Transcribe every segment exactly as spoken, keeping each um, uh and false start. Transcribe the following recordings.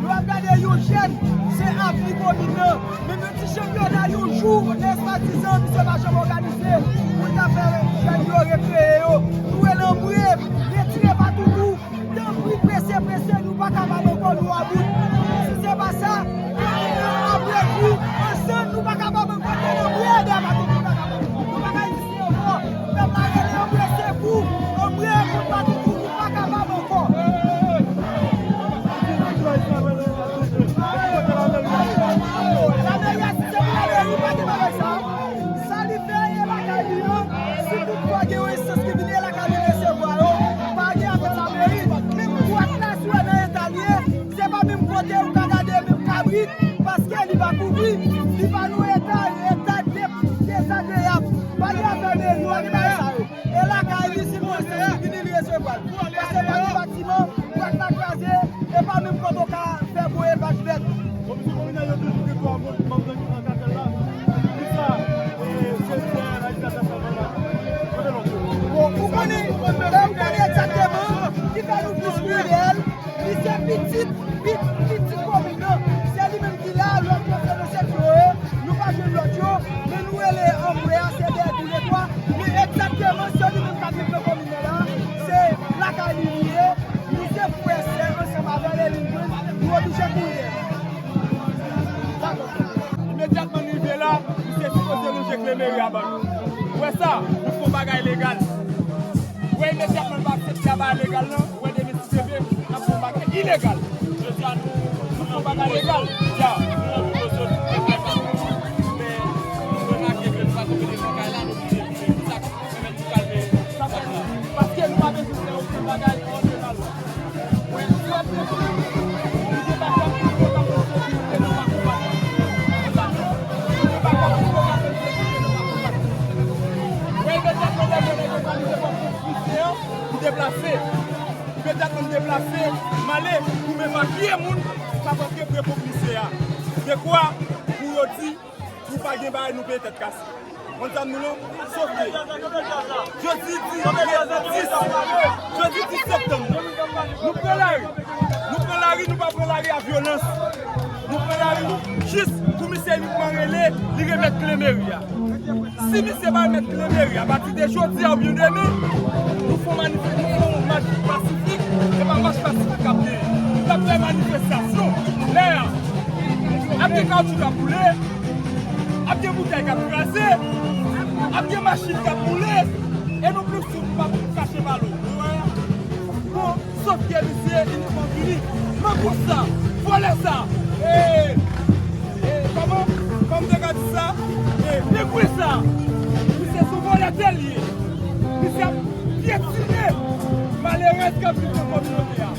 Nou ap gade yon jèn, se avni komin nan. Menm yon ti chanpyona yon jou, Espadizan, misye pa janm òganize pou l ta fè jèn yo rekreye yo. Nou rele anmwe, retire Patoutou. Tanpri, prese, prese, nou pa kapab ankò, nou about. Si se pa sa, nou ap retwi ansanm, nou pa kapab ankò, tèlè anmwe, dèyè Patoutou, nou pa kapab. Nou pa ka egziste ankò. Pèp la rele anmwe, se kou, anmwe kont Patoutou, nou pa kapab ankò. Lameri a, si se pou lameri, pa gen bagay sa. Sa li fè, e lakay li an. Si toutfwa gen yon enstans ki vini, e lakay li resevwa yo. Pa gen afè lameri. Menm dwat la, si w wè nan eta li ye, se pa menm kote ou ka gade menm kabrit, paske li pa kouvri. Li pa nan eta, eta de-, dezagreab. Pa gen afè meri, pa gen bagay sa yo. E lakay li, si l wè se li vini, li resevwa l. Paske pa gen batiman, dwat la kraze, e pa menm kote w ka fè bon elvaj vèt. Komisyon kominal yo toujou gen twa moun manm nan ki pran katèl la. Kisa, e, se, se reyalizasyon sa nan la? Kote lòt yo? Bon, ou konnen, e, ou konnen egzakteman ki fè nou plis pi reyèl. Li se pitit, pi-, pitit komin nan. Se li menm ki la, lòt yo se nan seksyon yo. Nou pa jwenn lòt yo, men nou rele anmwe a, se dèyè tou le twa. Men egzakteman, se li menm k ap viv nan komin nan la. Se lakay li li ye. Nou se frè, sè, ansanm avè l, e li jwenn, nou oblije kouri dèyè. Dakò. Imedyatman n rive la, misye sipoze lonje kle meri a ban nou. Ou wè sa? Nou fè yon bagay legal. Ou wè, imedyatman n pa aksepte a bagay legal lan, ou wè demen si se vre, n ap fè yon bagay ilegal. Jodi a, nou, nou fè yon bagay legal. Ya, nou nan pwomosyon, nou fè bagay. Men, nou remake ke nou pa tonbe devan kay la, nou oblije vini. Sa k ap pèmèt nou kalme sa fèt la. Paske nou pa bezwen fè okenn bagay antre nan lwa. Deplase. Imedyatman m deplase, m ale pou m evakye moun k ap antre pre pòt misye a. Dekwa pou yo di nou pa gen bagay, nou peye tèt kase. Konn sa m di nou? Sòf ke jodi di, jodi dis septanm, nou pran lari. Nou pran lari, nou pa pran lari a vyolans. Nou pran lari jis pou misye inikman rele, li remèt kle meri a. Si misye pa remèt kle meri a, apati de jodi a oubyen demen, nou fè yon manif-, nou fè yon mach pasifik, se pa mach pasifik k ap genyen. N ap fè manifestasyon lè a. Ap gen kawotchou k ap boule, ap gen boutèy k ap kraze, ap gen machin k ap boule, e nou pli sou pa pou kache balo. Bon, sòf ke misye inikman vini. Mangous sa, vòlè sa, e, e, kòman, kòman m te ka di sa? E, negre sa, misye se yon vòlè tèl ye. Misye ap pyetine malerèz k ap viv nan kominote a.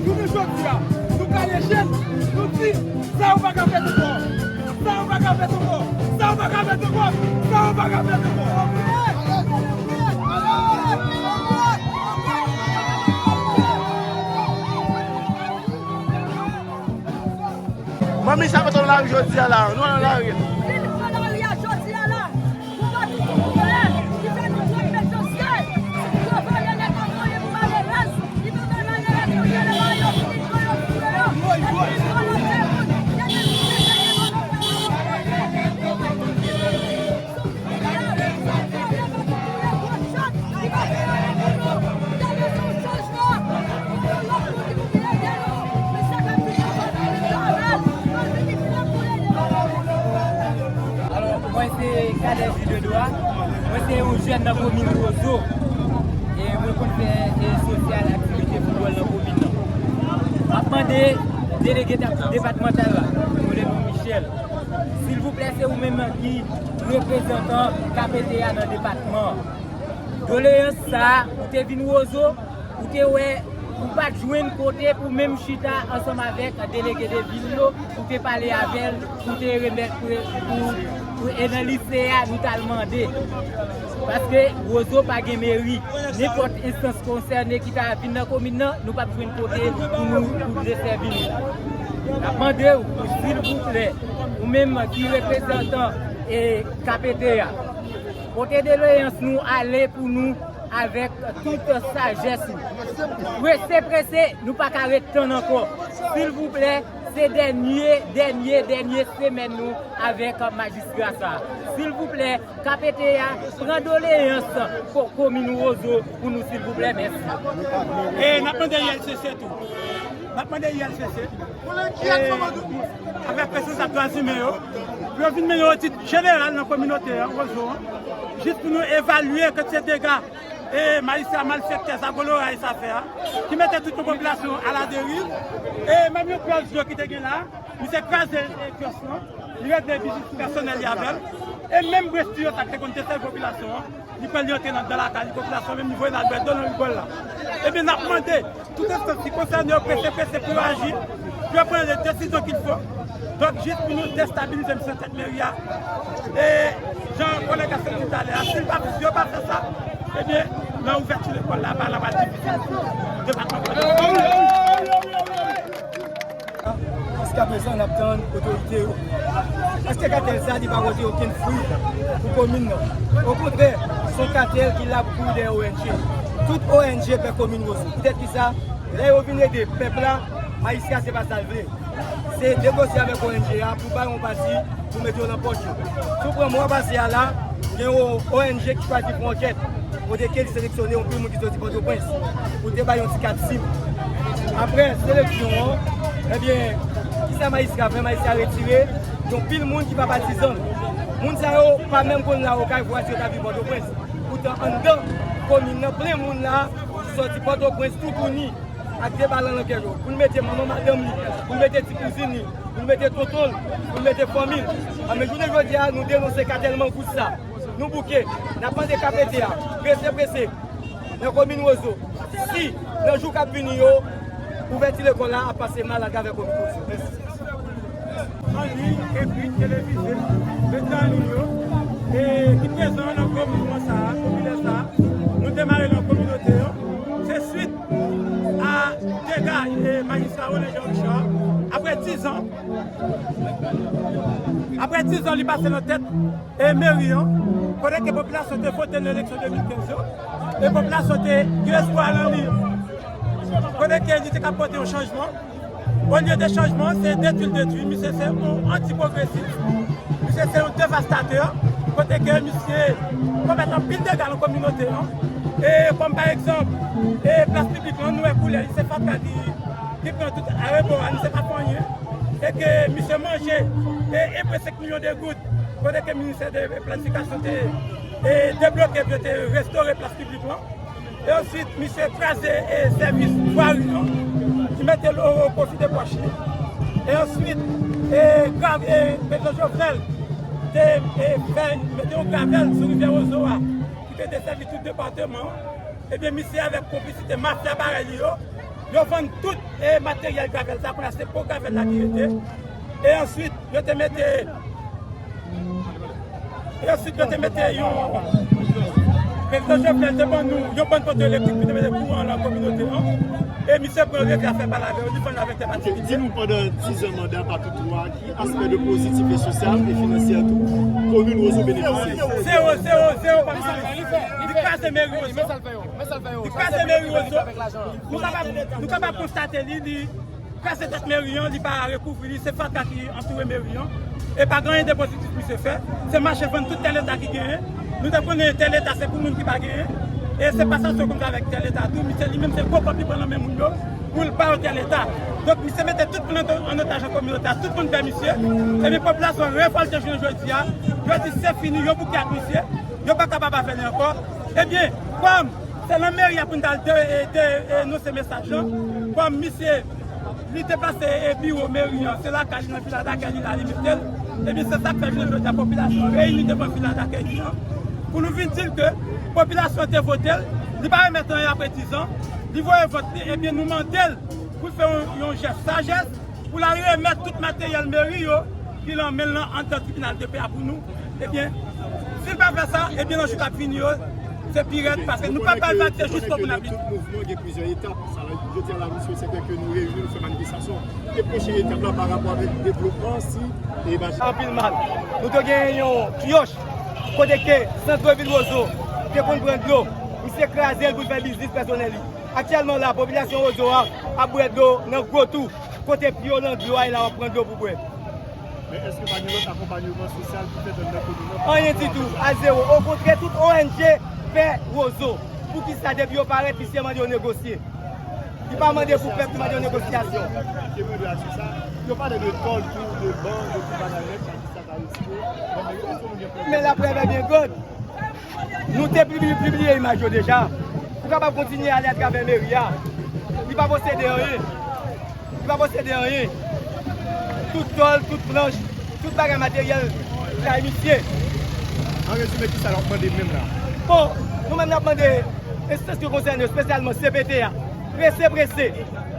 Jounen jodi a, nou kale je n, nou di, sa yo pa ka fèt ankò. Sa yo pa ka fèt ankò. Sa yo pa ka fèt ankò. Sa yo pa ka fèt ankò. Manmi, sa mete w nan lari jodi a la. Nou nan lari. Mwen se Kadèj Jude Edouard. Mwen se yon jèn nan komin Wozo. E mwen konn fè, e, sosyal, aktivite foutbòl nan komin nan. M ap mande delege dep-, depatmantal la, René Michel, silvouplè, se ou menm ki reprezantan K P T A nan depatman an. Doleyans sa a, ou te vin Wozo, ou te wè, ou pa t jwenn kote pou menm chita ansanm avèk delege de vil yo, pou te pale avè l, pou te remèt, pou, pou, pou, e nan lise a, nou t al mande. Paske Wozo pa gen meri. Nenpòt enstans konsène ki ta vin nan komin nan, nou p ap jwenn kote pou nou, pou desèvi nou. N ap mande w, silvouplè, ou menm ki reprezantan, e, K P T A, pote doleyans nou ale pou nou avèk tout sajès nou. Prese, prese, nou pa ka ret tann ankò. Silvouplè, se dènye, dènye, dènye semèn nou avèk majistra sa a. Silvouplè, K P T A, pran doleyans ko-, komin Wozo pou nou, silvouplè, mèsi. E n ap mande I L C C tou. N ap mande I L C C, e, avèk responsab dwa imen yo, pou yo vin mennen odit jeneral nan kominote an, Wozo an, jis pou nou evalye kantite dega e majistra malfektè, zago loray sa fè a, ki mete tout yon popilasyon aladeriv. E menm yon kiòs dlo ki te gen la, misye kraze, e, kiòs lan, li regle biznis pèsonèl li avè l. E menm bwè estriyo sa ki te konn desèvi popilasyon an, li pran li antre nan, nan lakay li, popilasyon menm li voye l al bwè dlo nan rigòl la. Ebyen, n ap mande tout enstans ki konsène yo prese, prese pou yo aji, pou yo pran les décisions qu'il faut. Donk, jis pou nou destabilize misye nan tèt meri a. E jan kòlèg la sot di talè a, si l pa, si yo pa fè sa, ebyen, nan ouvèti lekòl la, bagay la va difisil pou depatman Gwadloup. Jiskaprezan, n ap tann otorite yo. Paske katèl sa, li pa pote okenn fwi pou komin nan. Okontrè, se yon katèl ki la pou kouri dèyè O N G. Tout O N G pè komin Wozo. Poutèt ki sa, lè yo vin ede pèp la, majistra se pa sa l vle. Se negosye avèk O N G a pou bay yon pati pou mete yo nan pòch yo. Si w pran mwa pase a la, gen yon O N G ki chwazi fè yon ankèt, kote ke li seleksyone yon pil moun ki soti Pòtoprens pou te bay yon ti kat sim. Apre seleksyon an, ebyen, kisa majistra fè? Majistra retire yon pil moun ki pa patizan l. Moun sa yo pa menm konn la okay, vwazin yo ta viv Pòtoprens. Poutan, anndan komin nan, plen moun la ki soti Pòtoprens toutouni ak de balan nan kè yo, pou l mete manman madanm li, pou l mete ti kouzin li, pou l mete tonton l, pou l mete fanmi l. Anben, jounen jodi a, nou denonse katèl mangouz sa. Nou bouke, n ap mande K P T A, prese, prese, nan komin Wozo, si, nan jou k ap vini yo, ouvèti lekòl la ap pase mal atravè komin Wozo. Mèsi. An liy, ekri, televize, mete an liy yo, e ki prezan nan gwo mouvman sa a, popilè sa a, nou demare nan kominote yo. Se swit a dega, e, majistra René Jean Richard, apre diz an, apre diz an li pase nan tèt, e, meri an, kote ke popilasyon te vote nan eleksyon de mil kenz yo, e popilasyon te gen espwa nan li, kote ke li te ka pote yon chanjman. Olye de chanjman, se detwi l detwi. Misye se yon antipwogresis. Misye se yon devastatè. Kote ke misye komèt anpil dega nan kominote an. E kòm pa egzanp, e plas piblik lan, nou wè koulè li, se fatra ki, ki pran tout arebò a, misye pa fè anyen. E ke misye manje, e, e pre senk milyon de goud. Kote ke ministè de planifikasyon te, e, debloke pou yo te restore plas piblik lan. E answit, misye kraze, e, sèvis vwari an, li mete l o, o pwofi de pòch li. E answit, e, grav, e, prezidan Jovenel te, e, fè, mete yon gravèl sou rivyè Wozo a, ki te desèvi tout depatman an. Ebyen, misye avèk konplisite mafya parèy li yo, yo vann tout, e, materyèl gravèl sa, kounye a se po gravèl la ki rete. E answit, yo te mete E answit, yo te mete yon, prezidan Jovenel te ban nou yon bann poto elektrik pou te mete kouran nan kominote an. E misye pran revè a fè pale avè yo, li vann avèk tè pati. Di nou, pandan diz an manda Patou twa, ki aspè de pozitif e sosyal e finansyè tou komin Wozo benefisye? Zewo, zewo, zewo, pa mari. Li kraze meri Wozo. Li kraze meri Wozo. Nou kapab, nou kapab konstate li, li kraze tèt meri an, li pa rekouvri li, se fatra ki antoure meri an. E pa gen anyen de pozitif misye fè. Se mache vann tout tè leta ki genyen. Nou te konnen tè leta se pou moun ki pa genyen. E se pa sa yo konn fè avèk tè leta tou. Misye li menm se gwo kòb li pran nan men moun yo. pou l ba yo tè Leta. Donk, misye mete tout moun an, an otaj nan kominote a, tout moun pè misye. Ebyen, popilasyon revòlte jounen jodi a. Yo di se fini, yo bouke ak misye. Yo pa kapab avè li ankò. Ebyen, kòm se nan meri a pou n t al de, de, denonse mesaj lan, kòm misye li te plase e biwo meri an, se lakay li nan vila dakèy li la li mete l. Ebyen, se sa k fè jounen jodi a popilasyon reyini devan vila dakèy li an pou nou vin di l ke popilasyon te vote l, li pa remèt anyen apre diz an, li voye vòt li, ebyen, nou mande l pou l fè yon, yon jès sajès, pou l al remèt tout materyèl meri yo ki nan men l lan anndan tribinal de pè a pou nou. Ebyen, si l pa fè sa, ebyen, nan jou k ap vini yo, se pi rèd, paske nou pa pral vakse jis pou nou ap li. Tout mouvman gen plizyè etap. Sa la, jodi a la, misye, se ke nou reyini, nou fè manifestasyon. E pwochen etap la pa rapò avèk devlopman, si, e mache. Anpil mal. Nou te gen yon kiyòs kote ke sant vil Wozo te konn pran dlo. Misye kraze l pou l fè biznis pèsonèl li. Aktyèlman la, popilasyon Wozo a ap bwè dlo nan gwo tou. Kote pye w nan dlo a, e la w ap pran dlo pou bwè. Men èske pa gen lòt akonpayman sosyal ki fèt anndan komin nan? Anyen ditou, a zewo. Okontrè, tout O N G pè Wozo. Poukisa depi yo parèt, misye mande yo negosye? Li pa mande pou pèp, li mande yo negosyasyon. Ki mande aksyon sa? Yo pale de tòl tou, de ban, de tout bagay nèt, sa ki sa ka retire. Men laprèv e byen gòd. Nou te pibliye, pibliye imaj yo deja. Ou kapab kontinye ale atravè meri a. Li pa posede anyen. Li pa posede anyen. Tout tòl, tout planch, tout bagay materyèl kay misye. An rezime, kisa n ap mande menm la? Bon, nou menm n ap mande enstans ki konsène yo, espesyalman C P T a, prese, prese,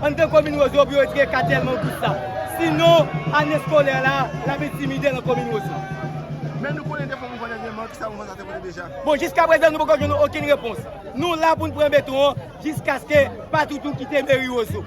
anndan komin Wozo pou yo retire katèl mangous sa. Sinon, ane eskolè la, l ap entimide nan komin Wozo. Men nou konnen te fè mouvman dènyèman, kisa mouvman sa te pote deja? Bon, jiskaprezan, nou poko jwenn okenn repons. Nou la pou n pran beton an jiskaske Patoutou kite meri Wozo.